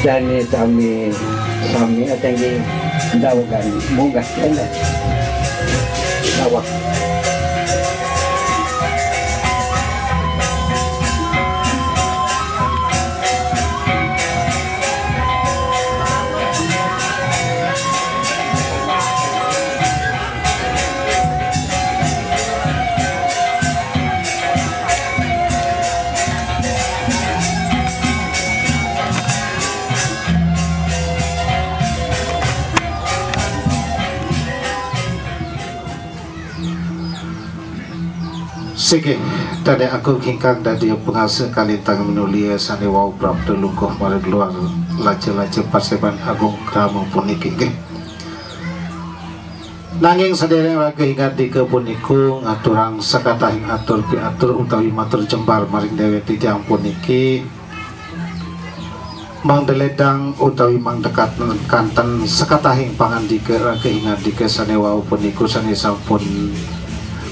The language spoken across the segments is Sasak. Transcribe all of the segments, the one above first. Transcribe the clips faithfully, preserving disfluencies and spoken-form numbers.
Dane sami-sami atenggi ndawegan munggah kene. Daweg. Siki, Dane Agung ingkang dadi pangase kalintang minulia sane wau prapta lungguh maring luar laja-laja paseban agung krama puniki nggih. Nanging sadereng raga ingandika puniku ngaturang sakatahing atur piatur utawi matur jembar maring dewek titiang puniki, mangdeledang utawi mangdekat kanten sakatahing pangandika raga ingandika sane wau puniku sane sampun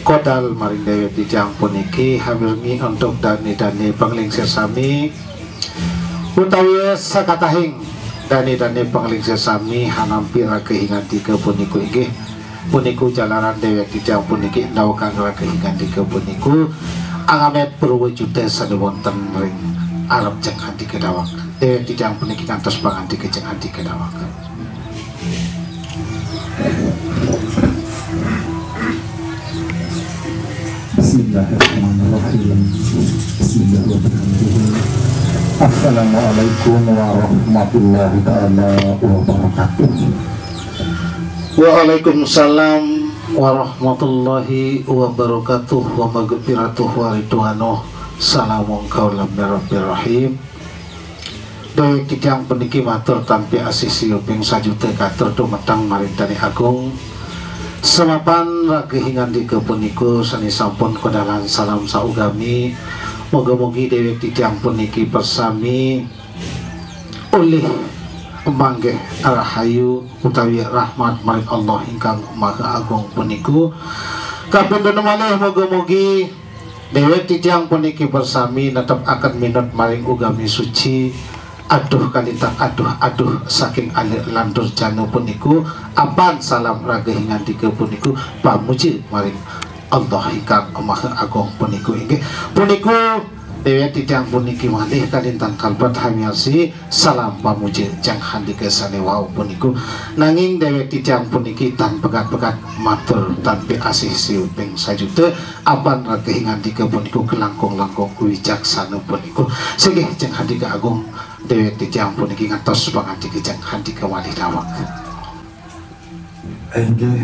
kodal maring dewek titiang puniki, hamirngi untuk dane-dane panglingsir sami utawi sakatahing dane-dane panglingsir sami hanampi raga ingandika puniku inggih. Puniku jalaran dewek titiang puniki ndawegang raga ingandika puniku angamet purwa juta sane wonten ring arep jeng handika daweg. Dewek titiang puniki ngantos pangandika jeng handika daweg. Bismillahirrahmanirrahim. Bismillahirrahmanirrahim. Assalamualaikum warahmatullahi taala wabarakatuh. Waalaikumsalam warahmatullahi wabarakatuh wa magfiratuh wa ridwanuh. Salamun qaulam mir rabbir rahim. Dewek titiang puniki matur tampi asih siuping sajuta katur dumateng maring Dane Agung. Semapan raga ingandika puniku sane sampun kodalan salam saugami. Moga-mogi dewek titiang puniki persami olih manggih rahayu utawi rahmat maring Allah ingkang Maha Agung puniku. Kapindhana malih moga-mogi dewek titiang puniki persami netepaken minut maring ugami suci. Aduh kalintang, aduh, aduh saking alit lan durjana puniku, apan salam raga ingandika puniku pamuja maring Allah ingkang Maha Agung puniku inggih. Puniku dewek titiang puniki malih kalintang kalebet hamiarsi salam pamuja jeng handika sane wau puniku. Nanging dewek titiang puniki tan pegat-pegat matur tampi asih siuping sajuta, apan raga ingandika puniku kalangkung-langkung wicaksana puniku. Singgih jeng handika agung dewek titiang puniki ngantos pangandika jeng handika malih daweg. Inggih.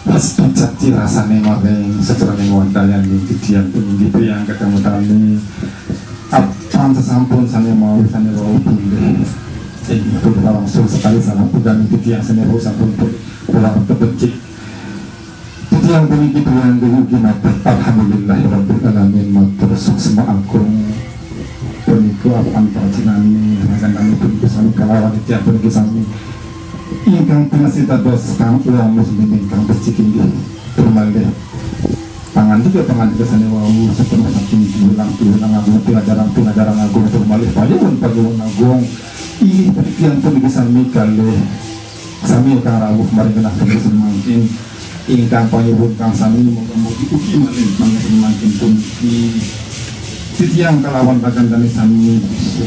Pas picakti rasane maring setraning wantah ing titiang puniki priang ketemu tami. Apan sesampun sane mawi sane wau pundhih. Inggih punika langsung sekali salam pundhih titiang sane wau sampun pu-, pulang tebecik. Titiang puniki priang ugi matur alhamdulillahirabbil alamin, matur suksma agung. Punika apan pacinane raganane punika sami kalawan titiang puniki sami. Ingkang pinasih dados kang ulam muslim ingkang becik inggih. Tur malih pangandika-pangandika sane wau sampun saking piwulang-piwulang agung, pelajaran-pelajaran agung, tur malih panyuwun-panyuwun agung. Inggih titiang puniki sami kalih sami kang rawuh maring genah puniki mangkin. Ingkang panyuwun kang sami moga-mogi ugi malih mangkin mangkin puniki titiang kalawan ragan dane sami bisa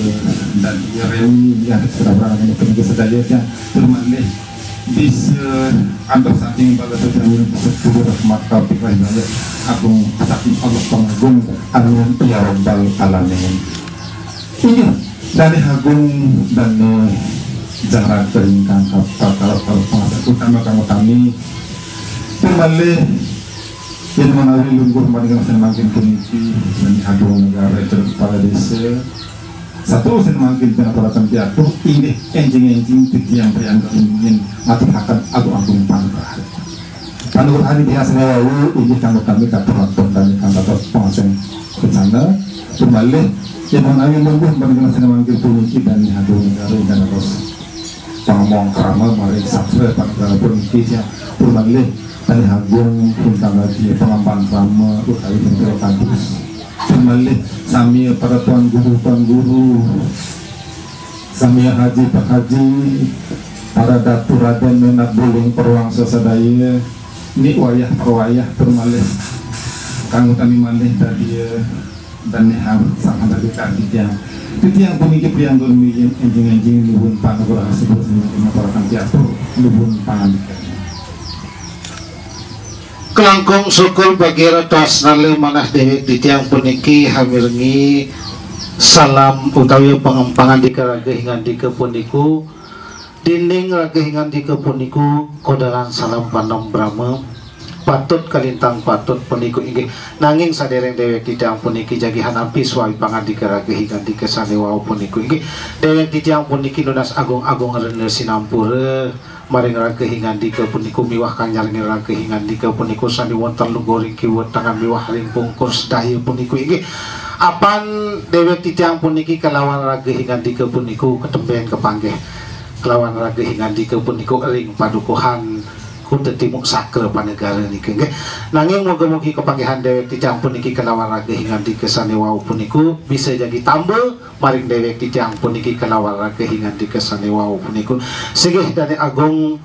dadi remi ya sekedar puniki sedaya ya. Tur malih bisa antos saking bala sedaya bisa tuhu rahmat taufik hidayah agung saking Allah Panggung. Amin ya rabbal alamin. Inggih, dane agung dane jaraga ingkang kapakal pangasa utama kang utami. Malih yen menawi lungguh maring sing mangkin puniki, dane agung negara, kepala desa, satu sing mangkin pinaturaken piatuh, inggih enjing-enjing titiang priangga ingin maturaken agung-agung panugrahan. Panugrahan biasane wau inggih kang utami katurang-turang kang dados pangasing rencana. Tur malih yen menawi lungguh panjenengan sing manggil puniki dane hatur negara ingkang dados pamong krama maring sastra panegara puniki sia. Tur malih dane agung ingkang dadi pengemban krama utawi pembela kados. Tur malih sami para tuan guru, tuan guru Sami haji, Pak Haji, para datu raden, menak buling, perwangsa sadaya, ni wayah perwayah tur malih kanggo tani malih dadia dan nihar sang handaki titiang. Titiang puniki priyantun miyin enjing-enjing nuwun panugraha, sepuh sing ngaturaken piatur nuwun pangandika. Kelangkung syukur bagi retos nale manah dewek titiang puniki hamirengi salam utawi pangem-, pangandika raga hingandika puniku, dinding raga hingandika puniku, kodalan salam panembrama, patut kalintang patut puniku inggih. Nanging sadereng dewek titiang puniki jagi hanampi swawi pangandika raga hingandika sane wau puniku inggih. Dewek titiang puniki nunas agung-agung rena sinampura maring raga hingandika puniku miwah kang nyarengin raga hingandika puniku sane wonten lungguh ring kiwa tengen miwah ring pungkur sedaya puniku inggih. Apan dewek titiang puniki kalawan raga hingandika puniku ketemben kepanggih kalawan raga hingandika puniku ring padukuhan Kuta Timuk Sakra Panegara nika inggih. Nanging mugi-mugi kepanggihan dewek titiang puniki kalawan raga hingandika sane wau puniku bisa jagi tamba maring dewek titiang puniki kalawan raga hingandika sane wau puniku. Singgih Dane Agung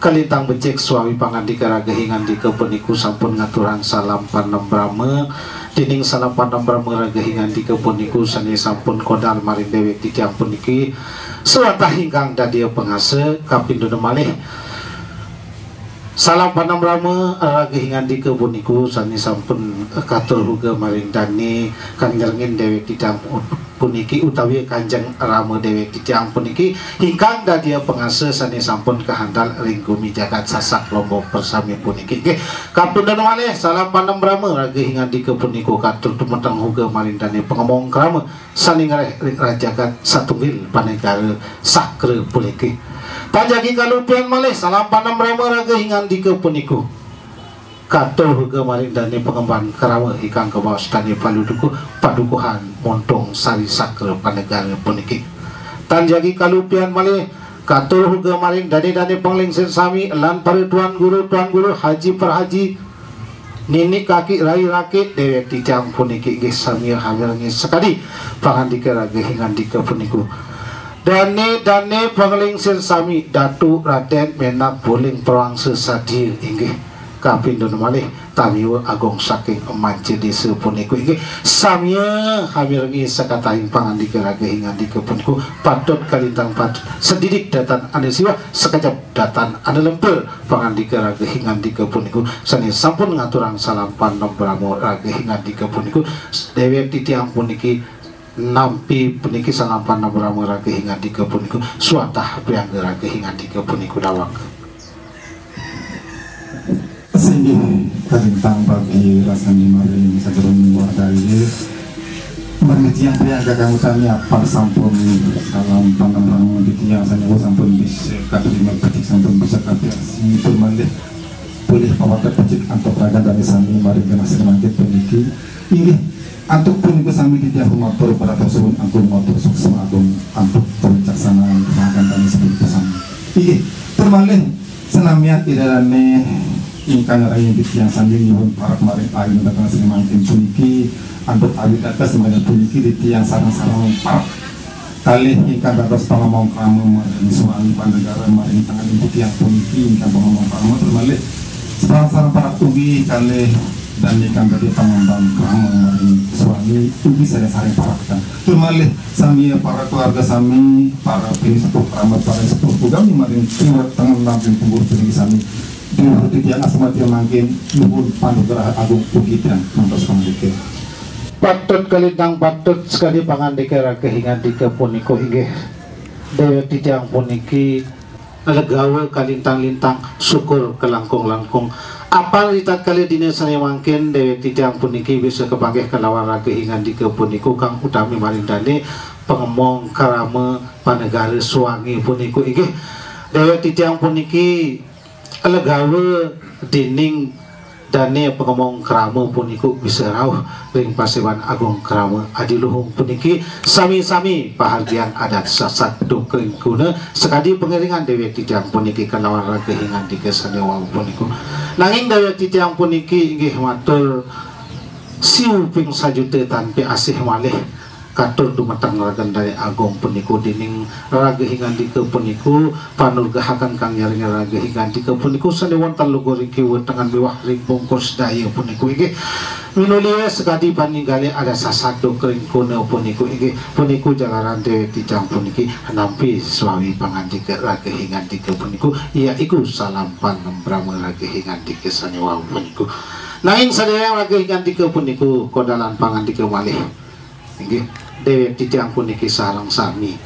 kalintang becik swawi pangandika raga hingandika puniku sampun ngaturang salam panembrama. Dening salam panembrama raga hingandika puniku sane sampun kodal maring dewek titiang puniki. Sawatah ingkang dadia pangasa kapinduna malih. Salam panembrama raga hingandika puniku sane sampun katur huga maring dane kang nyerengin dewek titiang puniki utawi Kanjeng Rama dewek titiang puniki ingkang dadia pangasa sane sampun kahantal ring gumi jagat Sasak Lombok persami puniki. Nggih, kapindhana malih salam panembrama raga hingandika punika katur tumeteng huga maring dane pangemong krama sane ngreh ring rajagat satunggil panegara sakra puniki. Tan jagi kalupihan malih salam panembrama raga hingandika punika. Katur huga maring dane pangemban krama ingkang kabaos dane paluduku padukuhan montung sari sakra panegara puniki. Tan jagi kalupihan malih katur huga maring dane-dane panglingsir sami lan para tuan guru, tuan guru, haji, perhaji, nini, kaki, rai, raki, dewek titiang puniki inggih sami hamirengi sakadi pangandika raga hingandika puniku. Dane-dane panglingsir sami, datu, raden, menak, buling, perwangsa sadia inggih. Kapindhana malih tamiwa agung saking manca desa punika inggih samia hamirengi sakatahing pangandika raga hingandika punika patut kalintang patut sedidik datan ane siwah sakejap datan ane lempel pangandika raga hingandika punika sane sampun ngaturang salam panembrama raga hingandika punika dewek titiang puniki nampi puniki salam panembrama raga hingandika punika swatah priangga raga hingandika punika dawang. Singgih kalintang bagi rasane maring sajeroning wadaya. Maring titiang priangga kang utami apal sampun salam panembrama titiang sane sampun bisa katrima petik sampun bisa kapiarsi tur malih polih pawarta pecik antuk raga dane sami maring genah sri mangkin puniki. Inggih, antuk punika sami titiang matur paratosuwun agung matur suksma agung antuk kawicaksanan raga dane sami. Inggih, tur malih Senamian ida dane ingkang ngerengi titiang sami nyuwun parak maring ayun dateng sri mangkin puniki, antuk awit atas sembahyang puniki titiang sareng-sareng parak kalih ingkang dados pangemong krama maring suami panegara maring tengen titiang puniki ingkang pangemong krama termalih sareng-sareng parak ugi kalih dan ingkang dadi pangemban krama maring suami ugi sareng-sareng parak. Termalih sami para keluarga sami, para pini sepuh keramat, para sepuh ugami maring kiwat tengen maring pungkur puniki sami. Diuruti tiang asma tiang mangkin nuwun panugraha agung ugi tiang ngantos pangandika. Patut kalintang patut sekadi pangandika raga hingandika punika inggih dewek titiang puniki legawa kalintang-lintang syukur kalangkung-langkung. Apal ritatkala dina sane mangkin dewek titiang puniki bisa kapanggih kalawan raga hingandika punika kang utami maring dane pangemong krama panegara suangi punika inggih dewek titiang puniki legawa dening dane pangemong krama punika bisa rauh ring paseban agung krama adiluhung puniki sami-sami pahargyan adat Sasak Dukring Kuna sakadi pangiringan dewek titiang puniki kalawan raga hingandika sane wau punika. Nanging dewek titiang puniki inggih matur siu ping sajuta tanpi asih malih Katur dumateng ragan Dane Agung puniku, dening raga hingandika puniku panugrahaken kang nyaring raga hingandika puniku sane wonten luguring kiwa tengen miwah ring bungkus daya puniku inggih. Minulia sakadi paninggalih ada sasado kring kuna puniku inggih. Puniku jalaran dewek titiang puniki nampi swawi pangandika raga hingandika puniku, yaiku salam panembrama raga hingandika sane wau puniku. Nanging sadayang raga hingandika puniku kodalan pangandika malih. Inggih, dewek titiang puniki sareng sami.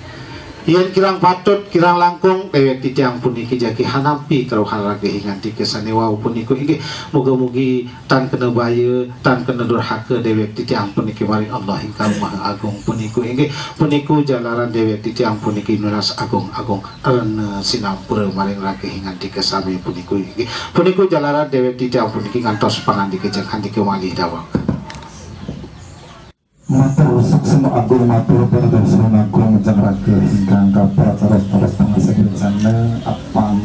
Yen kirang patut, kirang langkung, dewek titiang puniki jagi hanampi kerauhan raga hingandika sane wau puniku. Inggih, muga-mugi tan kena baya, tan kena durhaka dewek titiang puniki maring Allah ingkang Maha Agung puniku. Inggih, puniku jalaran dewek titiang puniki nunas agung-agung rena sinampura maring raga hingandika sami puniku. Inggih, puniku jalaran dewek titiang puniki ngantos pangandika jeng handika malih daweg. Matur suksma agung, matur pradosana agung, jeng raga ingkang kapracaros-caros pangasih rencana, apang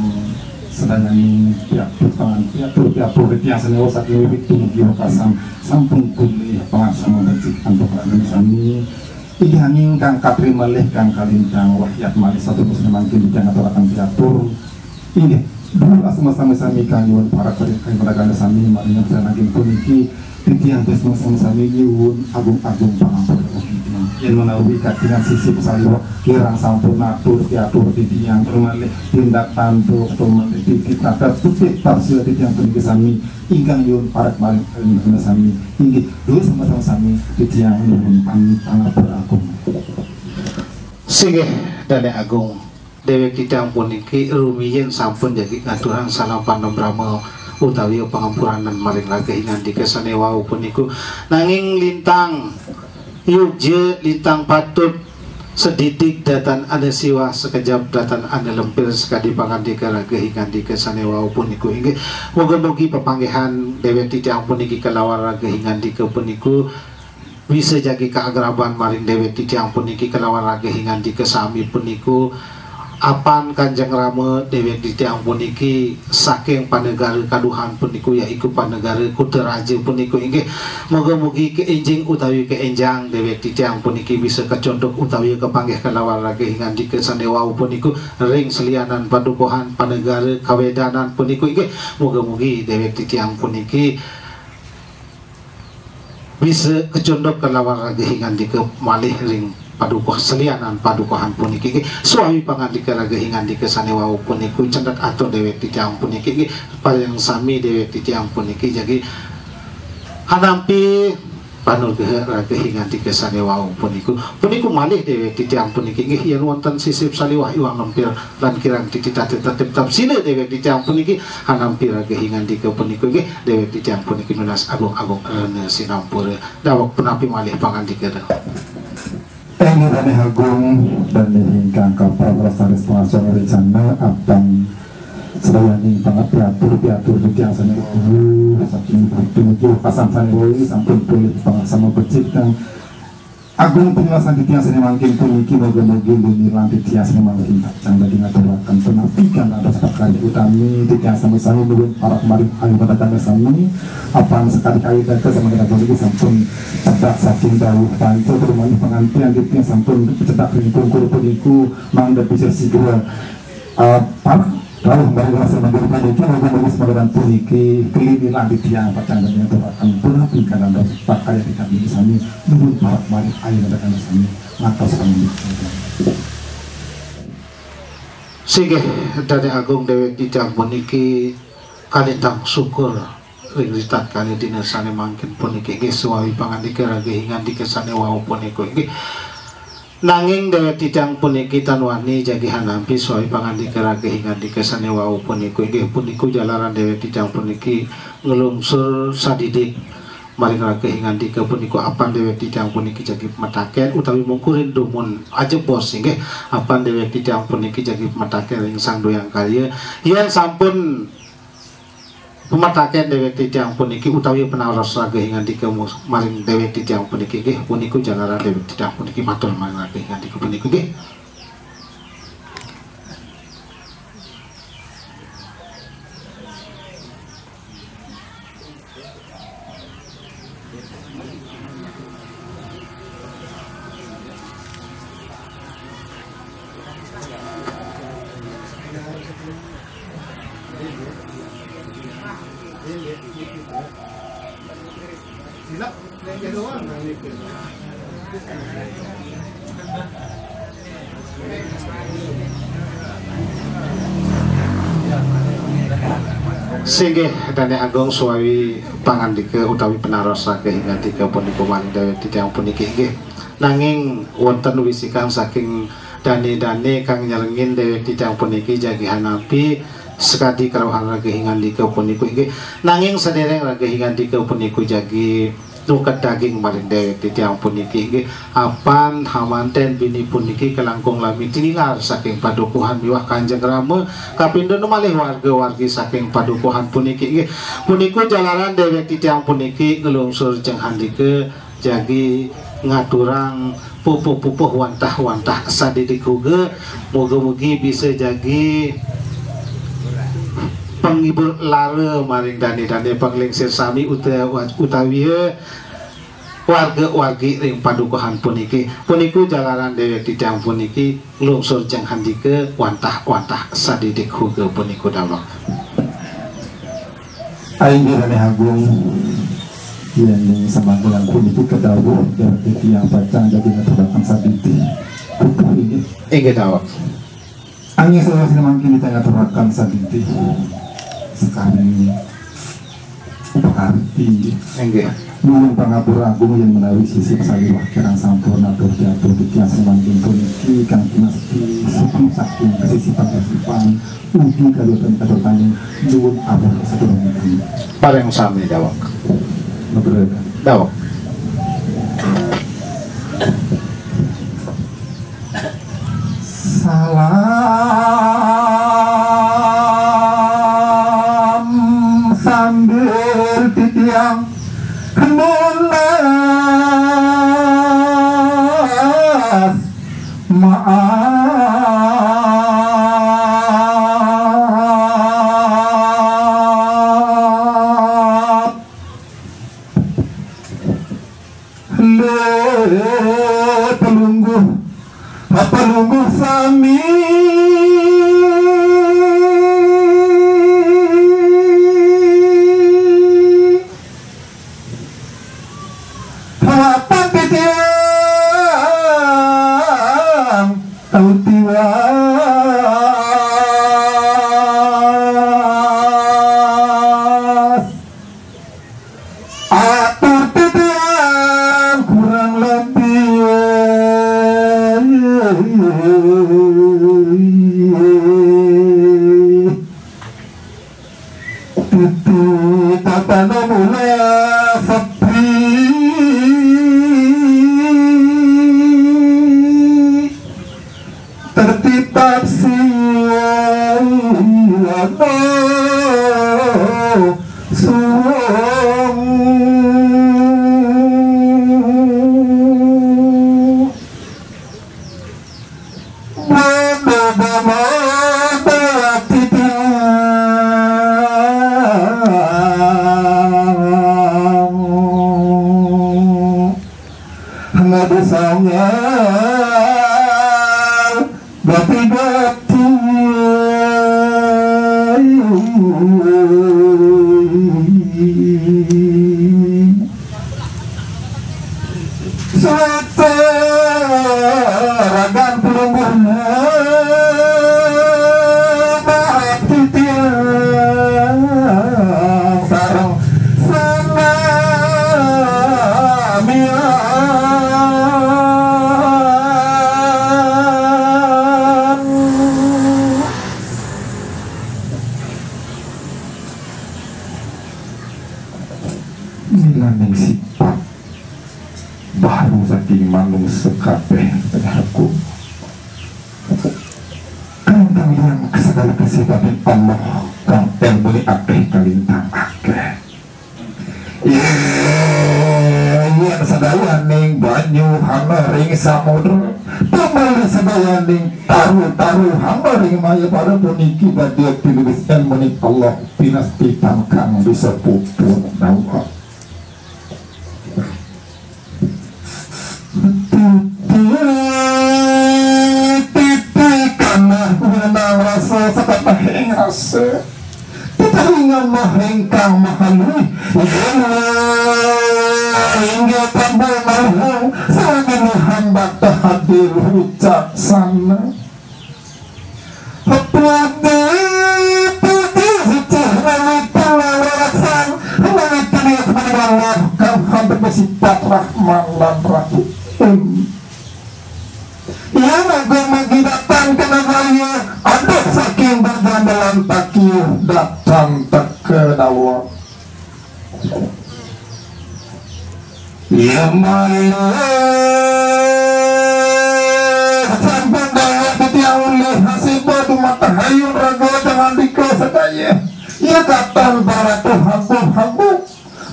sedanyaning piatur pangan, piatur-piatur titiang sane wau saking wiwit dumugi wekasan sampun pulih pangaksama becik antuk raga sami. Inggih, nanging kang katri malih kang kalintang wahyat malih saterusna mangkin titiang ngaturaken piatur. Inggih, duur asma sami-sami kang nyuwun parak ring kayun ragane sami, maring saking puniki titiang tresna sami-sami nyuwun agung-agung pangampura. Yen menawi katingal sisip saliwak kirang sampun atur piatur titiang, tur malih tindak tanduk, tur malih titip tata tutip tafsir titiang puniki sami ingkang nyuwun parak maring kayun ragane sami. Inggih, duur asma sami-sami titiang nyuwun pan-, pangapura agung. Singgih, Dane Agung. Dewek titiang puniki rumiyin sampun jagi ngaturang salam panembrama utawi pangampuranan maring raga hingandika sane wau puniku. Nanging lintang yogya, lintang patut, sedidik datan ane siwah, sekejap datan ane lempir, sakadi pangandika raga hingandika sane wau puniku. Inggih, muga-mugi pepanggihan dewek titiang puniki kalawan raga hingandika puniku bisa jagi kaagraban maring dewek titiang puniki kalawan raga hingandika sami puniku. Apan Kanjeng Rama dewek titiang puniki saking panegara kaduhan puniku, yaiku panegara Kutaraja puniku inggih. Moga-mogi kaenjing utawi kaenjang dewek titiang puniki bisa kacunduk utawi kapanggih kalawan raga hingandika sane wau puniku ring selianan padukuhan panegara kawedanan puniku inggih. Moga-mogi dewek titiang puniki bisa kacunduk kalawan raga hingandika malih ring padukuh selianan padukuhan puniki. Swawi pangandika raga hingandika sane wau puniku, cendek atur dewek titiang puniki. Paling sami dewek titiang puniki jagi hanampi panugraha raga hingandika sane wau puniku. Puniku malih dewek titiang puniki nggih, yen wonten sisip saliwah iwang lempir lan kirang titi tata tertib tap sila dewek titiang puniki hanampi raga hingandika puniku nggih, dewek titiang puniki nunas agung-agung rena sinampura. Daweg punapi malih pangandika da. Inggih Dane Agung, Dane ingkang kapra rasanis pangasuhan rencana apan sedayaning pangapiatur-piatur titiang sane wau saking tumuju pasan sane wau sampun pulih pangaksama becik kang agung pinilasan titiang sane mangkin puniki moga-mogi liniran titiang sane mangkin pacang dadi ngaturaken punapi kang dados pakarya utami titiang sami-sami nuwun parak maring ayu padagane sami apan sekali kali data sami kata puniki sampun cedak saking dawuh panca permani pengantian titiang sampun cedak ring pungkur puniku mangda bisa sigra Ah, para rawuh mari rasa mandur paniki, monggo monggo semoga puniki kelini lan titiang pacang dadi ngaturaken punapi kang dados pakarya titiang sami nuwun parak malih ayu kang sami ngantos paniki. Singgih Dane Agung dewek titiang puniki kalintang syukur ring ritatkala dina sane mangkin puniki nggih swawi pangandika raga hingandika sane wau punika nggih. Nanging dewek titiang puniki tan wani jagi hanampi swawi pangandika raga hingandika sane wau punika inggih punika jalaran dewek titiang puniki nglungsur sadidik maring raga hingandika punika apan dewek titiang puniki jagi pamataken utawi mungkurin dumun ajebos inggih apan dewek titiang puniki jagi pamataken ring Sang Duyang Karya yen sampun pamataken dewek titiang puniki utawi panaros raga hingandika mus-, maring dewek titiang puniki nggih, punika jalaran dewek titiang puniki matur maring raga hingandika punika nggih. Singgih, Dané Agung, suawi pangandika utawi panaros raga hingan tiga punika maring déwék titiang puniki, nggih. Nanging wonten wisikan saking dané-dané kang nyarengin déwék titiang puniki jagi hanapi sakadi karauhan raga hingandika punika, inggih. Nanging sadéréng raga hingandika punika jagi nuket daging maring déwék titiang puniki, inggih. Apan hamanten bini puniki kalangkung lami tinilar saking padukuhan miwah Kanjeng Rama, kapindhana malih warga-wargi saking padukuhan puniki, inggih. Punika jalaran déwék titiang puniki nglungsur jeng handika jagi ngaturang pupuh-pupuh wantah-wantah sadidik huga, mugi-mugi bisa jagi panghibur lara maring dané-dané panglingsir sami uta-, utawi warga-wargi ring padukuhan puniki. Punika jalaran déwék titiang puniki nglungsur jeng handika wantah-wantah sadidik huga punika daweg. Inggih Dané Agung, yén ing samanggihan puniki kadawuh, déwék titiang pacang jagi ngaturaken sadidih pupuh, inggih. Inggih daweg. Anging salawasé mangkin titiang ngaturaken sadidih sakadi pakarti, inggih. Inggih. Nuwun pangapura agung yén menawi sisip saliwah kirang sampurna tur jatuh titiang samangkin puniki kang kinasti suku saking kasisipan-kasisipan. Ugi kadotan kadotaning nuwun ampun sadurungipun. Paring sami daweg. Nugraha. Daweg. Salam sambil titiang nunas maaf. Lé pelungguh, pelungguh sami. Hawapan titiang tau tiwas. Atur titiang kurang lebih. Titi tatana mula sepi. Tertib tafsir suwung. Bodo bodo titiang. Ngadu sanggar gati-gati. Suwété ragan pelungguhna, baik titiang sareng sanamian. Milaning sipat baharu saking manungsa kabéh, Dané Agung. Kalintang liang sagala kasipating Allah, kang élmuné akéh kalintang akéh. Yén, yén sadayaning banyu hana ring samudra, tumuli sadayaning taru-taru hana ring mayapada puniki badé pinulis élmuning Allah, pinasti tan kang bisa puput daweg. Titi, titi kanah wenang rasa, sakatah ing rasa. Titi ringan mah ring kang maha luih. Inggih tampi malih, sami hamba teu hadir wicaksana. Puji, puji, suci, nami tulang rasan, nami tulis manggala, kang hampir bersifat Rahman lan Rahim. Ia naga magi datang kena raya, aduh saking bergandalan takih datang teka dawa. Ia malih sampun daya titiang ulih hasiba dumateng hayun raga dengan dika sadaya. Ia katon para tuhabu-habu,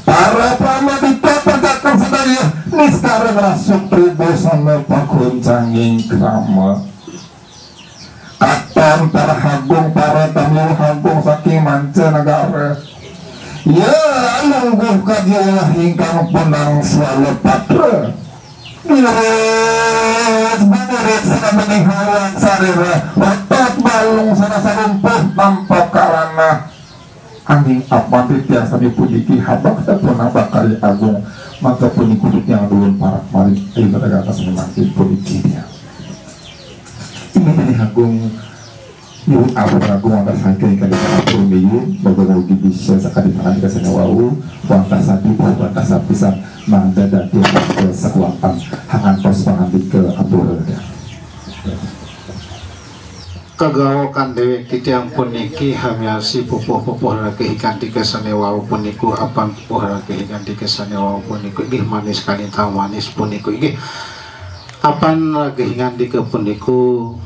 para pramodita pagakan sadaya, niskara ngrasuk tribusana pakuncanging krama. Katon para hagung, para tamiu hagung saking manca negara. Ya, lungguh kadiah ingkang punang swala patra. Ngiris, ngiris, sinabening halang sarira, otot balung sana sarumpuh tanpa karana. Anging apan titiang sami puniki habak sapunang bakari agung, mangka punika titiang duun parak malih, ayu mataga atas mangkin puniki tiang. Inggih titiang agung, nyuwun ampun agung wantah saking kadi ampun miyu, moga mugi bisa sakadi pangandikan sane wau, wantah sadi, wantah sapisan, mangda dadi sekuatan, hangantos pangandika ampura. Kagaokan dewek titiang puniki hamiarsi pupuh-pupuh rageh ingkang dikesane wau puniku, apan pupuh rageh ingkang dikesane wau puniku inggih manis kalintang manis puniku inggih. Apan rageh ingkang dike puniku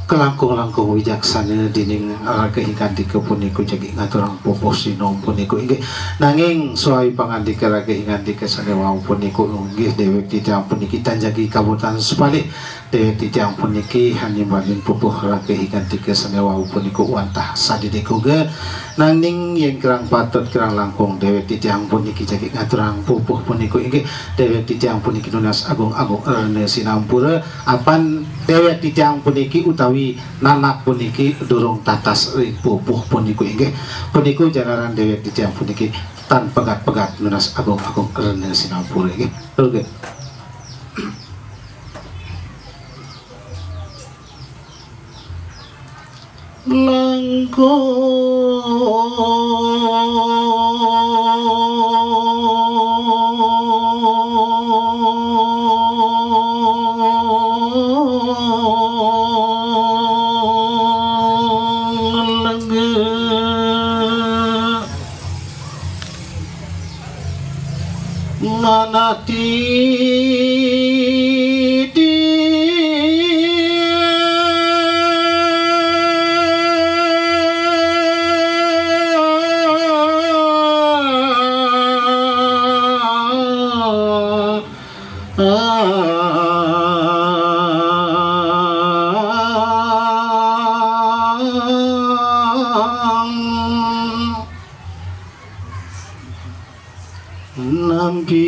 kelangkung-langkung wicaksana dening rageh ingkang dike puniku jagi ngaturang pupuh sinom puniku inggih. Nanging suai pangandika rageh ingkang dikesane wau puniku inggih dewek titiang puniki tan jagi kabutan sepalih. Dewek titiang puniki hanimbangin pupuh rageh ingkang dikesane wau puniku wantah sadidikuga. Nanging yen kirang patut kirang langkung dewek titiang puniki jagi ngaturang pupuh puniku inggih dewek titiang puniki nunas agung-agung rena sinampura apan dewek titiang puniki utawi nanak puniki durung tatas ring pupuh puniku inggih puniku jalaran dewek titiang puniki tan pegat-pegat nunas agung-agung rena sinampura inggih. Betul, nggih? Langkung lenggah. Manah titi nampi.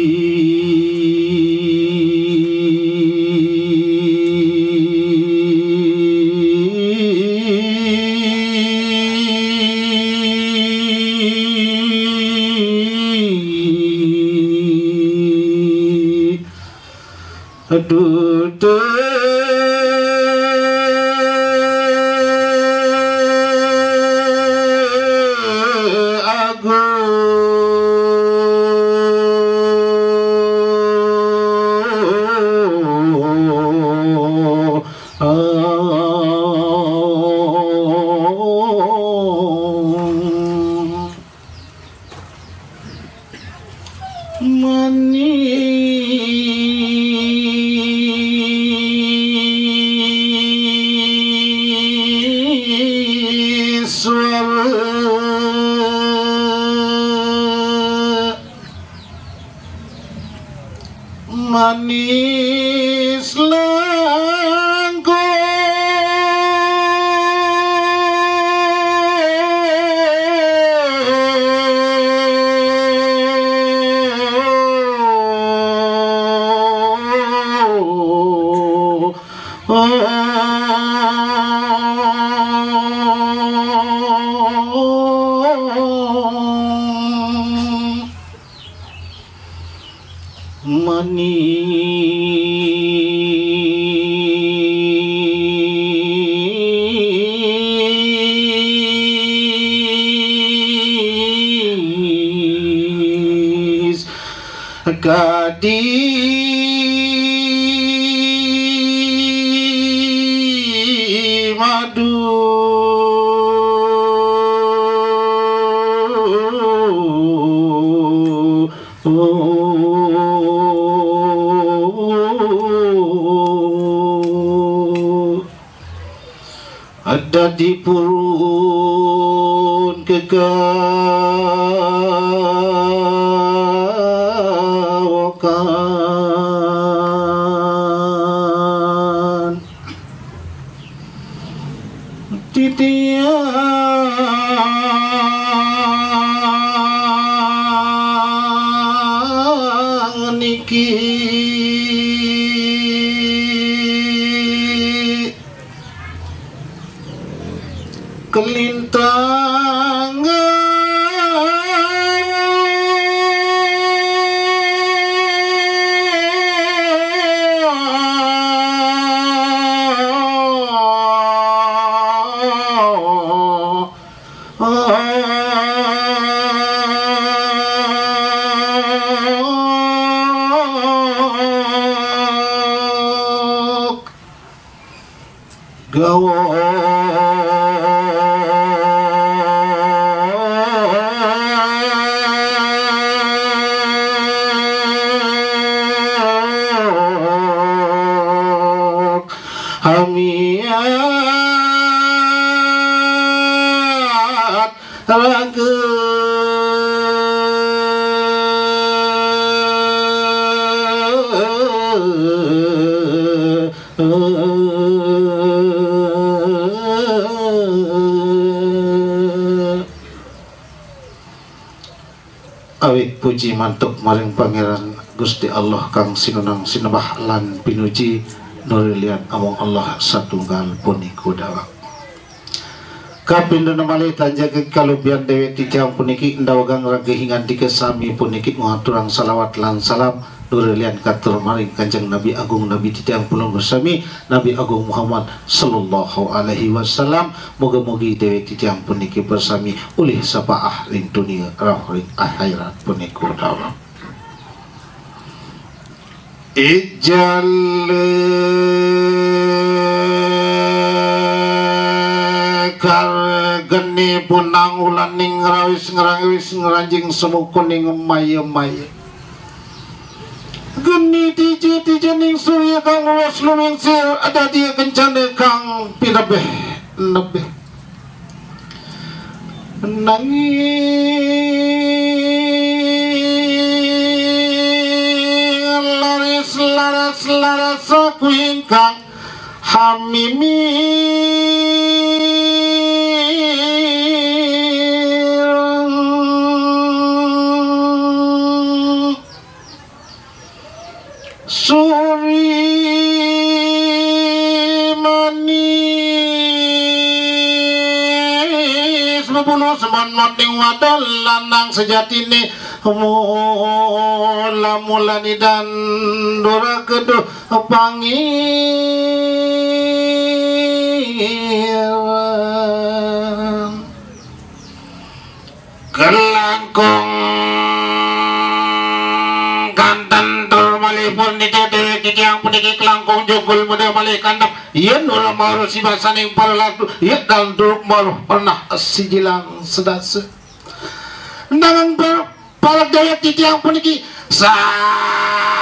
Aduh, agung. Manis swara. Manis langkung. kadi madu. Ada di purun kekawakan. Titiang niki kelintang. Gawok hamiat raga. Awit puji mantuk maring Pangeran Gusti Allah kang sinunang sinembah lan pinuji, nuri lian amung Allah satunggal punika dawak. Kapindhana malih tanjaga kalubihan dewek titiang puniki ndawegang raga hingan tiga sami puniki ngaturang salawat lan salam nuri lian katur maring Kanjeng Nabi Agung Nabi titiang pulungguh sami, Nabi Agung Muhammad sallallahu alaihi wasallam. Muga-mugi dewek titiang puniki persami ulih sapaah ring dunia rauh ring akhirat punika dawek. Ijale kar geni punang ulaning ngrawis ngrangiwis ngranjing semu kuning maya-maya. Geni tija-tija ning surya kang ulos lumingsir adadia kencana kang pinebeh-nebeh. Nanging laris laras laras saku ingkang hamimi. Suri manis bebulu semen moting wadon lanang sejatine mula-mulani dan dura keduh pangiran. Kelangkung kanten tur malih pun nitih dewek titiang puniki kelangkung jugul muda malih kandap. Yen ora maruh sibasaning para latu, yen kang duruk maruh pernah sijilang sedasa. Nanging par-, para dewek titiang puniki satuhune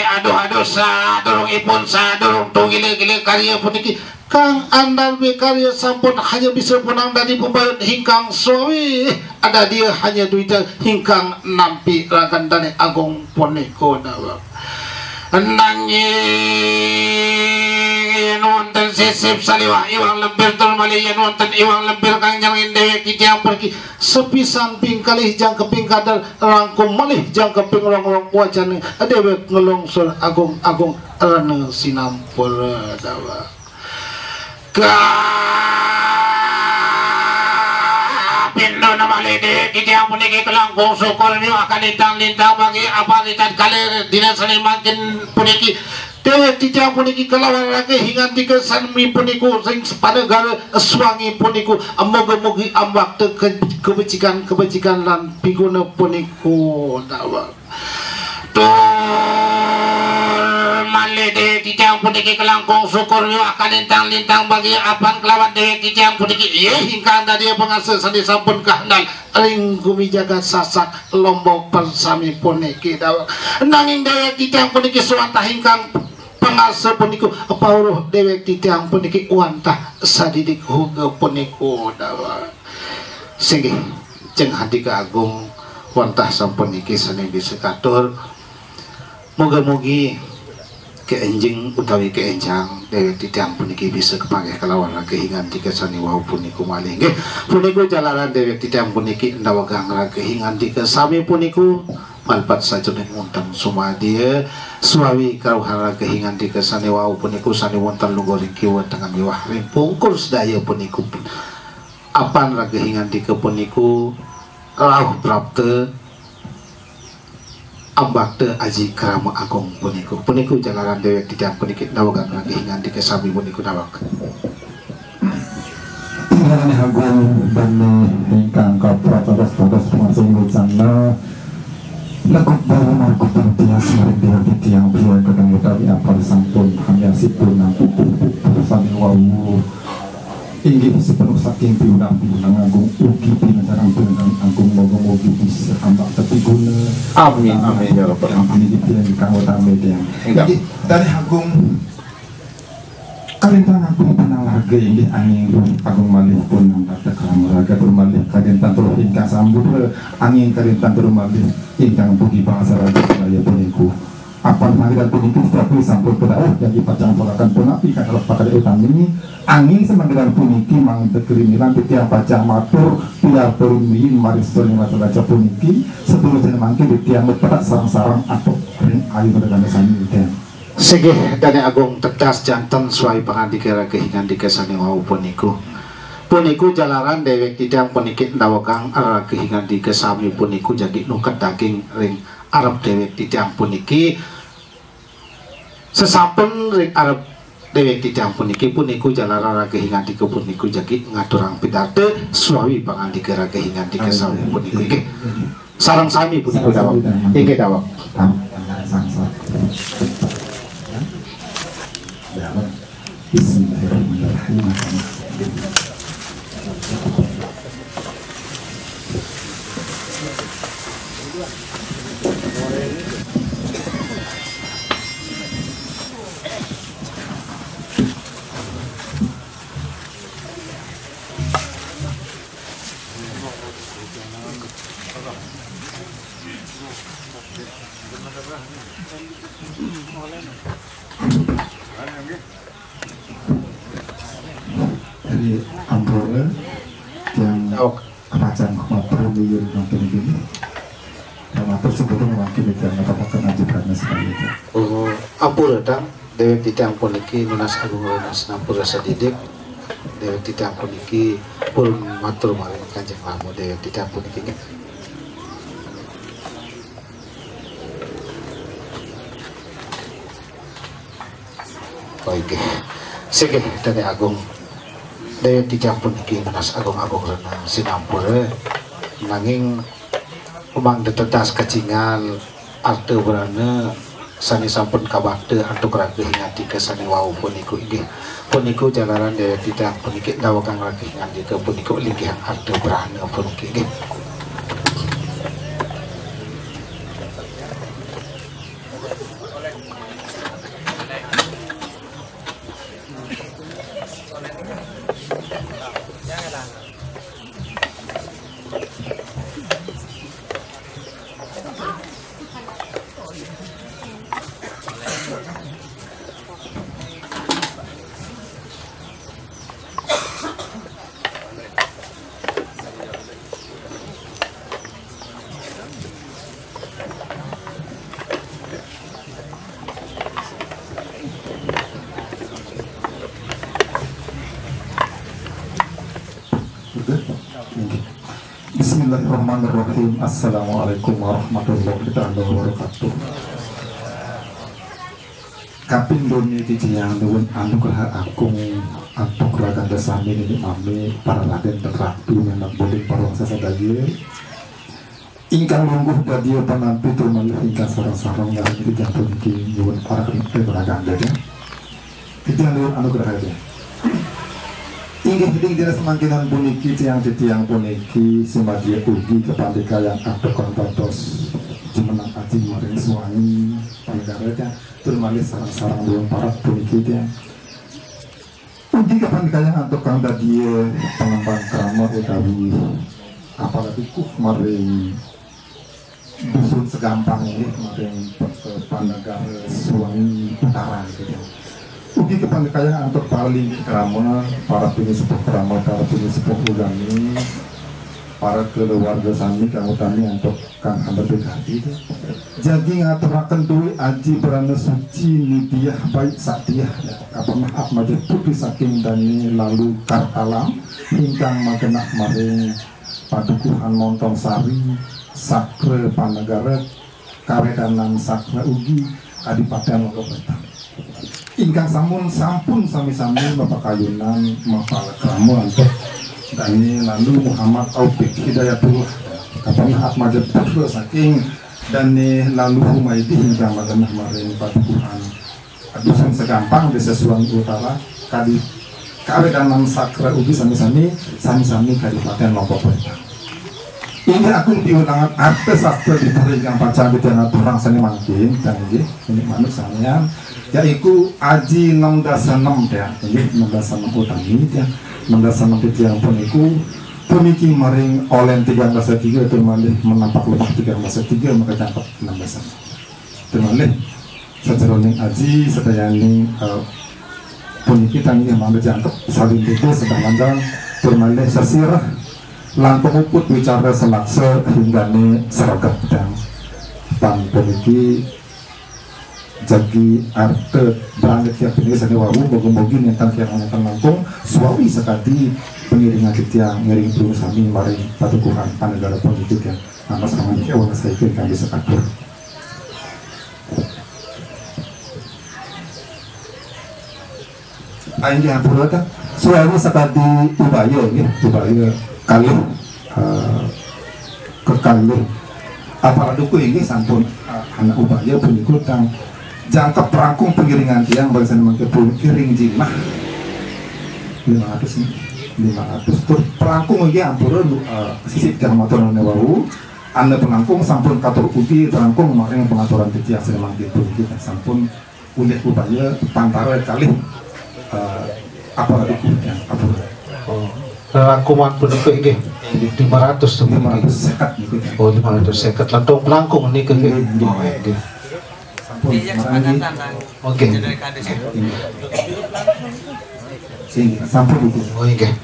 aduh-aduh sadurungipun sadurung tunggile-gile karya puniki kang andal mikarya sampun hanya bisa punang dadi pembayun hingkang suwi, adadia hanya duita hingkang nampi ragan dane agung punika dawek. Nanging yen wonten sisip saliwah iwang lempir tur malih yen wonten iwang lempir kang nyarengin dewek titiang pergi sepisan ping kalih jangkeping kadar rangkum malih jangkeping rong-rong wacana dewek ngelongsor agung-agung rena sinampura dawek. Kapindhana malih dewek titiang puniki kelangkung syukur miwah kalintang-lintang bagi aparitan kalih dina sané mangkin puniki. Dewek titiang puniki kalawan raga hingan tiga sami puniku sing panegara swangi puniku. Moga-mogi ambakta ke-, kebecikan-kebecikan lan piguna puniku. Dawek. Tur malih déwék titiang puniki kalangkung syukur miwah kalintang-lintang bagi apan kalawan déwék titiang puniki. Inggih, ingkang dadia pangasa sané sampun kahandal ring gumi jagat Sasak Lombok persami puniki daweg. Nanging déwék titiang puniki suwantah ingkang pangasa punika pauruh déwék titiang puniki wantah sadidik huga punika daweg. Singgih, Jeng Handika Agung wantah sampun niki sané bisa katur. Mugi-mugi kaénjing utawi kaénjang déwék titiang puniki bisa kapanggih kalawan raga hingan tika sané wau punika malih. Nggih, punika jalaran déwék titiang puniki ndawegang raga hingan tika sami punika malepat sajeroning wonten sumadia suawi kawruhan raga hingan tika sané wau punika sané wonten lungguh ring kiwa tengen miwah ring pungkur sedaya punika. Apan raga hingan tika punika rauh prapta ambakta aji krama agung punika. Punika jalaran déwék titiang puniki ndawegang raga hingan tika sami punika daweg. Inggih agung dané ingkang kaprapados dados pangasing wicana. Lekuk dalu markutan tias maring déwék titiang biyen kadang utawi apal sampun hamiasipun nampi pupuk sami wau. Inggih sepenuh saking piunang-piunang agung ugi pinentangan-pinentangan agung moga-mogi bisa ambak tepi guna. Amin, amin, ya Rabbal alamin. Amin, titiang ingkang utami tiang. Enggak. Inggih, dané agung kalintang agung pinanglarga inggih anging agung malih pun nampak tekang raga tur malih kalintang tur ingkang sambut anging kalintang tur malih ingkang puji bangsa raga sedaya punika. Apan manggihan puniki tetapi sampun kedawuh janji pacang tolakan punapi kang kalih pakarya utami. Anging samanggihan puniki mangda kerimilan titiang pacang matur piarta rumiyin maring sedaya masyarakat puniki. Sedurus jane mangkin titiang petak sareng-sareng atuk ring ayun regane sami titiang. Singgih, Dane Agung tedas janten suai pangandika raga hingandika sane wau puniku. Puniku jalaran dewek titiang puniki ndawegang raga hingandika sami puniku jagi nuket daging ring arep dewek titiang puniki. Sesampun ring arep dewek titiang puniki, puniku jalaran raga hingandika puniku jagi ngaturang pidarta suawi pangandika raga hingandika sami puniku. Inggih. Sareng sami puniku daweg. Inggih daweg. Bismillahirrahmanirrahim. Jadi ampura yang pacang matur miyun mangkin gini. Yang matur sebetulnya mangkin itu yang apa-apa kena juga sekali itu. Oh, ampura, Dang. Dewek titiang puniki nunas agung nunas nampura sadidik. Dewek titiang puniki purun matur maring Kanjeng Rama dewek titiang puniki. Oh, inggih. Singgih, Dane Agung. Dewek titiang puniki nunas agung-agung rena sinampura. Nanging Umang detedas kacingal arta brana sane sampun kabakta antuk raga hingandika sane wau puniku inggih. Puniku jalaran dewek titiang puniki ndawegang raga hingandika puniku linggihang arta brana puniki inggih. Bismillahirrahmanirrahim. Assalamualaikum warahmatullahi taala wabarakatuh. Kaping doni titiang nuwun anugrah agung antuk raganda sami nini mami para raden dan ratu menak buling parwangsa sadaya. Ingkang lungguh dadia panampi tur malih ingkang sareng-sareng ngaring titiang puniki nyuwun parak ring pagelagan daya. Titiang nyuwun anugrah aja. Inggih ring dina samangkinan puniki tiang titiang puniki sumadya ugi kapandikayang atur kantos jumeneng aji maring suami panegara tur malih sareng-sareng nyuwun parak puniki tiang. Ugi kapandikayang antuk kang dadia pangembang krama utawi apala dukuh maring dusun Segampang ini maring Panegara Suwangi Utara gitu. Ugi kapandikayang antuk para linggih krama, para pini sepuh krama, para pini sepuh ugami, para keluarga sami kang utami antuk kang hamba bekati. Jagi ngaturaken duwe aji brana suci nidiah baik satiah. Kapenah atmaja putri saking Dane Lalu Kartalam ingkang magenah maring padukuhan Montong Sari, Sakra Panegara, Kawedanan Sakra ugi Kadipaten Lombok Wetan. Ingkang sampun sampun sami-sami mapakayunan mapalakrama antuk Dane Lalu Muhammad Taufik Hidayatullah. Kapenah atmaja putra saking Dane Lalu Humaydi ingkang magenah maring padukuhan Dusun Segampang, Desa Suwangi Utara, kadi Kawedanan Sakra ugi sami-sami sami-sami Kadipaten Lombok Wetan. Inggih agung piunangan arta sastra dipuri ingkang pacang titiang aturang sane mangkin, titiang inggih, inggih manut samian, yaiku Aji enam dasa enam, titiang inggih enam dasa enam utami, titiang enam dasa enam titiang puniku puniki maring Olen tigang dasa tiga tur malih Menampak Lebah tigang dasa tiga maka cangkep enam dasa enam. Tur malih sajeroning aji sedayaning, eh, puniki titiang inggih mangda jangkep salin titis sedang lanjang tur malih sesirah langkung uput wicara selaksa hinggane sregep titiang. Pan puniki jagi arta brangit tiang puniki sane wau, moga-mogi nenten tiang nenten langkung suawi sakadi pangiringan titiang ngiring pulung sami maring padukuhan panegara puniki titiang. Namas pangandikan wanasaika ingkang bisa katur. Inggih ampura ta. Suami sakadi ubaya nggih, ubaya kalih, eh, kekalih. Apala dukuh inggih sampun, eh, anak ubaya punika tang jangkep prangkung pangiringan tiang barisan mangke puniki ring jimah lima ratus nggih. Lima ratus tur prangkung inggih ampura, eh, sisip tiang matur nuwun wau. Anda pelangkung sampun katur puji pelangkung maring pengaturan titiang sane mangkin puniki sampun ulih upaya pantara kalih, eh, aparadik yang atur. Oh, rangkuman punika inggih lima ratus tu. Lima ratus seket niku. Oh, lima ratus seket lantung pelangkung niku nggih. Nggih, nggih. Oh, nggih. Sampun. Iya, marang nggih. Oke. Inggih. Inggih. Sampun niku. Oh, inggih.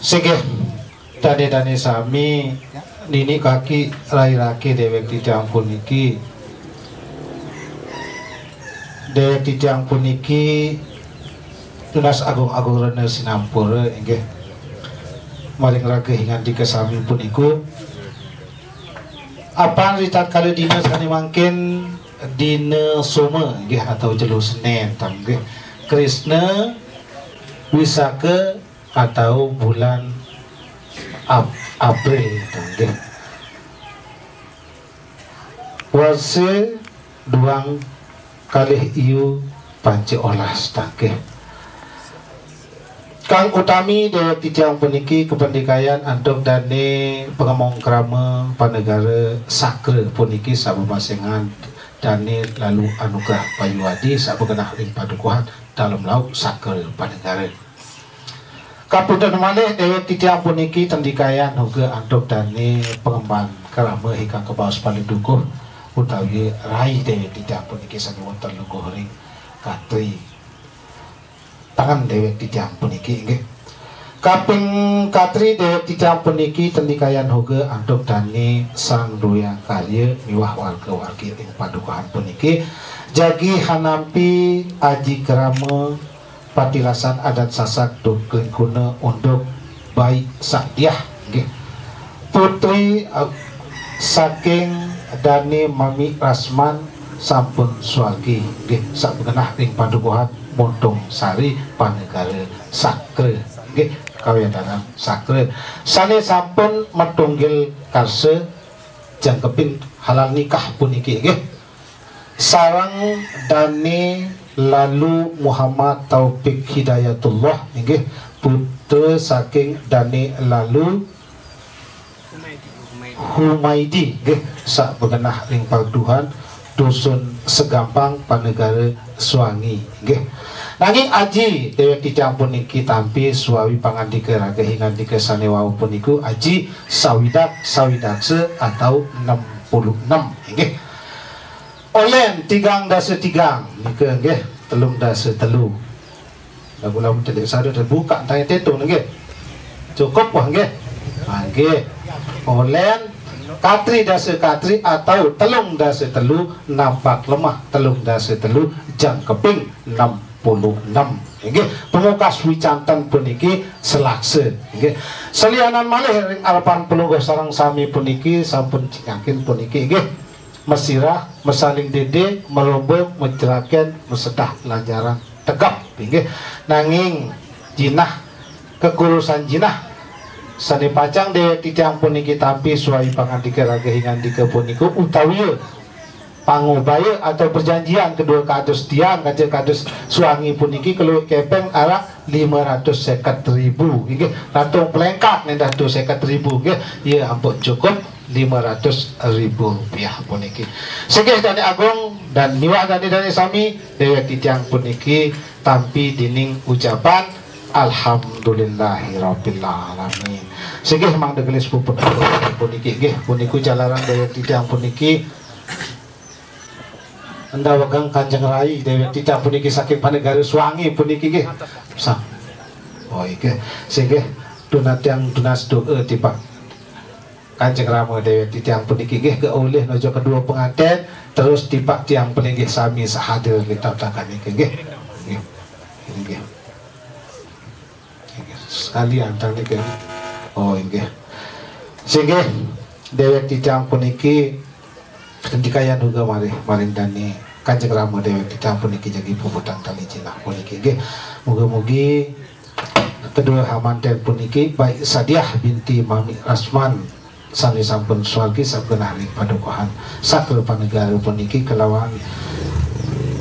Singgih. Dane-dane sami nini kaki rairake dewek titiang puniki. Dewek titiang puniki tunas agung-agung rena sinampura inggih. Maring raga ingandika sami puniku. Apan ritatkala dina sane mangkin dina Soma inggih atau jelo Senen tang inggih. Krisna Wisaka atau bulan Ap-, April tang nggih. Warsa duang kalih iyu panca olas tang nggih. Kang utami dewek titiang puniki kapendikayan antuk dane pangemong krama panegara sakra puniki sabebasengan dane lalu anugrah payuwadi sabegenah ring padukuhan dalem lauk sakra panegara. Kapunten malih dewek titiang puniki tendikayan hoga antuk dane pangemban krama ingkang kabaos paling dukuh utawi rai dewek titiang puniki sane wonten lungguh ring katri. Tangan dewek titiang puniki inggih. Kaping katri dewek titiang puniki tendikayan hoga antuk dane sang duyang karya miwah warga-wargi ing padukuhan puniki. Jagi hanampi aji krama patilasan adat Sasak duk lingkuna unduk baik sadiah nggih. Putri, eh, saking dane Mami Rasman sampun suwargi nggih sabegenah ring padukuhan Montung Sari panegara sakra nggih. Kawitanang sakra sané sampun matunggil karsa jangkeping halal nikah puniki, nggih. Sareng Dane Lalu Muhammad Taufik Hidayatullah, inggih, putra saking Dane Lalu Humaidi, nggih, sak begenah ring Paduhan, Dusun Segampang, Panegara Suangi, nggih. Nanging aji dewek titiang puniki tampi suawi pangandika raga hingandika sane wau puniku aji sawidak sawidaksa atau enam puluh enam, nggih. Olen tigang dasa tigang nika, nggih, telung dasa telu. Lagu lamun telik sada terbuka tanya tetung, nggih. Cukup wah, nggih. Ha, nggih. Olen katri dasa katri atau telung dasa telu nampak lemah telung dasa telu jang keping enam puluh enam. Inggih, pemukas wicanten puniki selaksa. Inggih. Selianan malih ring arepan pelungguh sareng sami puniki sampun cingakin puniki, inggih. Mesirah, mesaling dede, merombo, mejeraken, mesedah lanjaran tegap, inggih. Nanging jinah, kekurusan jinah sane pacang dewek titiang puniki tampi suai pangandika raga hingandika punika utawi pangubaya atau perjanjian kedua kados tiang kaca kados suangi puniki keluwih kepeng arah lima ratus seket ribu, inggih, lantung pelengkak nendah tu seket ribu, inggih, ya ampun cukup lima ratus ribu rupiah puniki. Singgih Dane Agung dan miwah dane-dane sami, dewek titiang puniki tampi dening ucapan alhamdulillahirabbil alamin. Singgih mangda gelis puput puniki, nggih, puniku jalaran dewek titiang puniki endawegang Kanjeng Rai dewek titiang puniki saking Panegara Suangi puniki, nggih. Sa-, oh, inggih. Singgih tunatiang tunas doa tipak Kanjeng Rama dewek titiang puniki, nggih, keulih nuju kedua penganten, terus tipak tiang pelinggih sami sahadir ring tatakan niki, nggih. Nggih. Inggih. Inggih. Sekalian tang niki. Oh, inggih. Singgih dewek titiang puniki Dikayan uga malih maring dane Kanjeng Rama dewek titiang puniki jagi puputang tali jinah puniki, nggih. Mugi-mugi kedua hamanten puniki baik Sadiah binti Mami Rasman sane sampun suwargi sagenah ring padukuhan sakra panegara puniki kelawan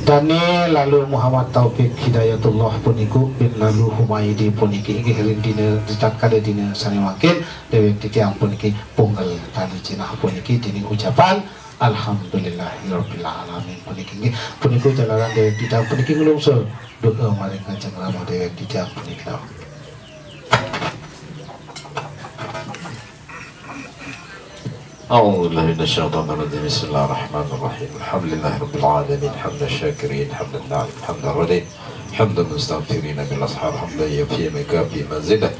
Dane Lalu Muhammad Taufik Hidayatullah puniku bin Lalu Humaidi puniki, inggih, ring dina ritatkala dina sane mangkin dewek titiang puniki punggel tali jinah puniki dening ucapan alhamdulillahirabbil alamin puniki, nggih. Punika jalaran dewek titiang puniki nglungsur doa maring Kanjeng Rama dewek titiang puniki. أعوذ بالله من الشيطان الرجيم. بسم الله الرحمن الرحيم. الحمد لله رب العالمين. حمد الشاكرين، حمد الناعمين، حمد الرضين، حمد المستغفرين بالأسحار، حمدا يوافي ويكافئ مزيده.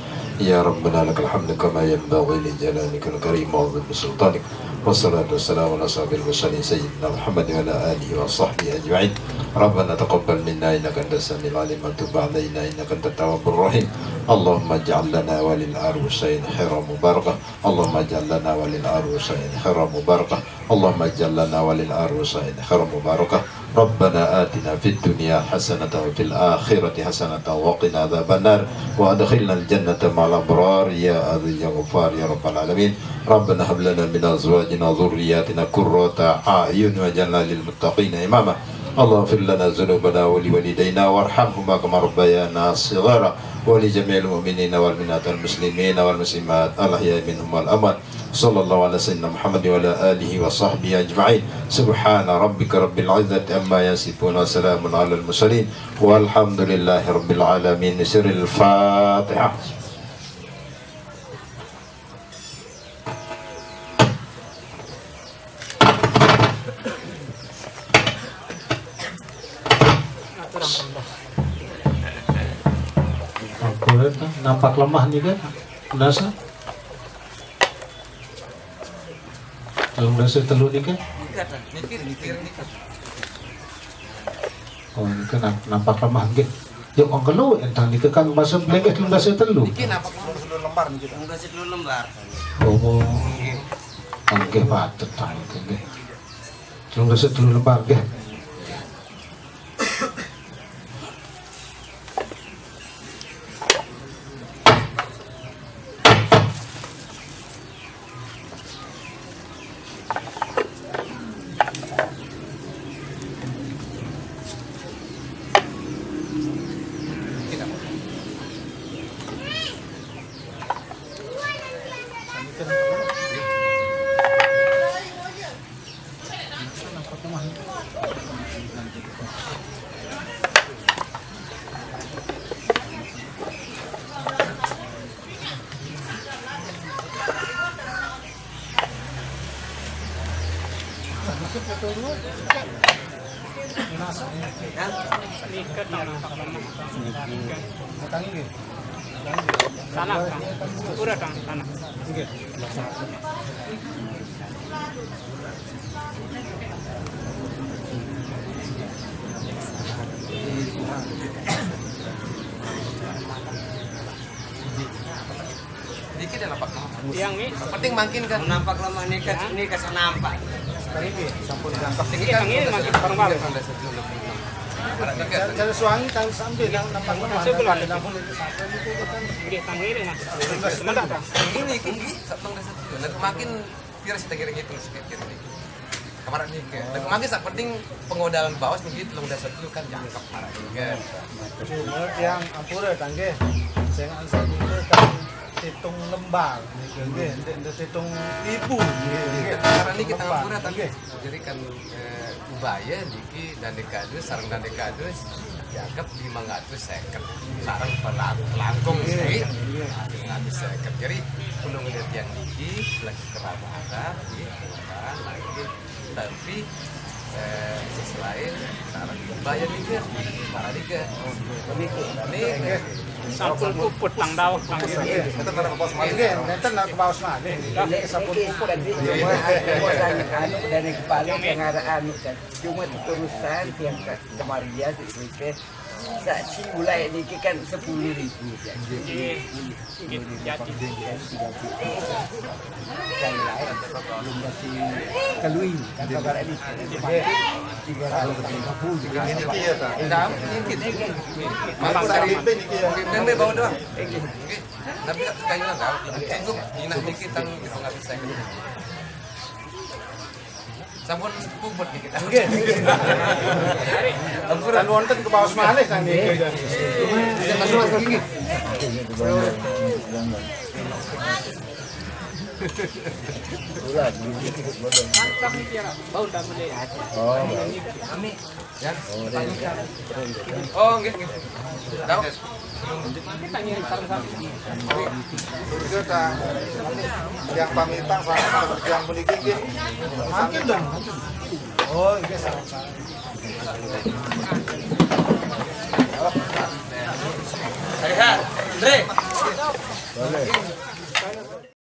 يا ربنا لك الحمد كما ينبغي لجلالك الكريم وعظيم سلطانك. والصلاة والسلام على أشرف المرسلين سيدنا محمد وعلى آله وصحبه أجمعين. ربنا تقبل منا إنك أنت السميع العليم وتب علينا إنك أنت التواب الرحيم. اللهم اجعل لنا وللعروسين خيرا مباركا. اللهم اجعل لنا وللعروسين خيرا مباركا. اللهم اجعل لنا وللعروسين خيرا مباركا. ربنا آتنا في الدنيا حسنة وفي الآخرة حسنة وقنا عذاب النار. وأدخلنا الجنة مع الأبرار يا عزيز يا غفار يا رب العالمين. ربنا هب لنا من أزواجنا وذرياتنا قرة أعين واجعلنا للمتقين إماما. اللهم اغفر لنا ذنوبنا ولوالدينا وارحمهما كما ربيانا صغارا. ولجميع المؤمنين والمؤمنات والمسلمين والمسلمات الأحياء منهم والأموات. صلى الله على سيدنا محمد وعلى آله وصحبه أجمعين. سبحان ربك رب العزة عما يصفون وسلام على المرسلين والحمد لله رب العالمين. سر الفاتحة. Ampun, nampak lemah nih kan? Nasa? Telung dasa telu nika? Oh, nika nam-, nampak lemah nggih. Yuk, wong kelu entang nika kan masa mlengeh telung dasa telu. Niki nampak lemah. Telung dasa telu lembar niki. Telung dasa telu lembar. Oh. Nggih. Oh, nggih, patut ta nika nggih. Telung dasa telu lembar nggih. Niki tang nampak lemak. Tangi nggih. Tangi nggih. Sana, Kang. Udah, Kang, sana. Nggih. Dikit ya nampak. Yang ini. Penting makin kan. Nampak lemah nih, kan ini kasih nampak. Niki sampun jangkep. Niki kan ini masih kurang bagus. Kalau suangi kan sambil yang nampak lemah. Sudah, Kang. Ini, ini, ini, makin virus kita kira gitu, sedikit kira gitu. Kemarin nih, kayak, dan kemarin sak penting pengodalan bawas nih gitu, udah satu kan jangkep kemarin juga. Cuma yang ampura tangge, saya nggak itu kan hitung lembar, gitu, nggih, nggih, nggih, hitung ibu, nggih, nggih. Karena ini kita ampura, tapi jadi kan, eh, ubaya niki dan dekadus, sareng dan dekadus, dianggap lima ratus seket. Sareng pelang-, pelangkung, nggih, nggih. Lima ratus seket. Jadi, perlu ngeliat yang niki, lagi kerabat, nggih, kerabat, lagi. Tapi, eh, sisi lain, sareng ubaya niki, para niki. Niki. Sampun puput tang dawek tang. Nggih, nenten nak kebaos malih. Nggih, nenten nak kebaos malih. Niki sampun puput. Anu dari kepala yang ada anu kan. Cuma terusan yang ke-, kemarin ya, di Indonesia. Saksi mulai niki kan sepuluh ribu ya. Nggih. Nggih, jadi. Yang lain belum kasih kelui, kan kabar ini. Tiga ratus lima puluh. Niki ya, Pak. Enggak, niki. Mas, dari P P niki ya. Nggih, bawa doang. Nggih. Tapi sekali lagi, lebih sanggup, minah dikit, tang, kita nggak bisa. Sampun puput dikit. Nggih. Ampun, wonten kebaos malih kan niki. Iya, Mas, Mas, nggih. Mantap niki ya, Pak. Bau tak boleh. Oh. Kami Ya. Oh, nggih, nggih. Tahu? Itu ta, yang pamitan sama yang puniki nggih. Mangkin dong. Oh, nggih, sama-sama. Sehat, Andre. Boleh.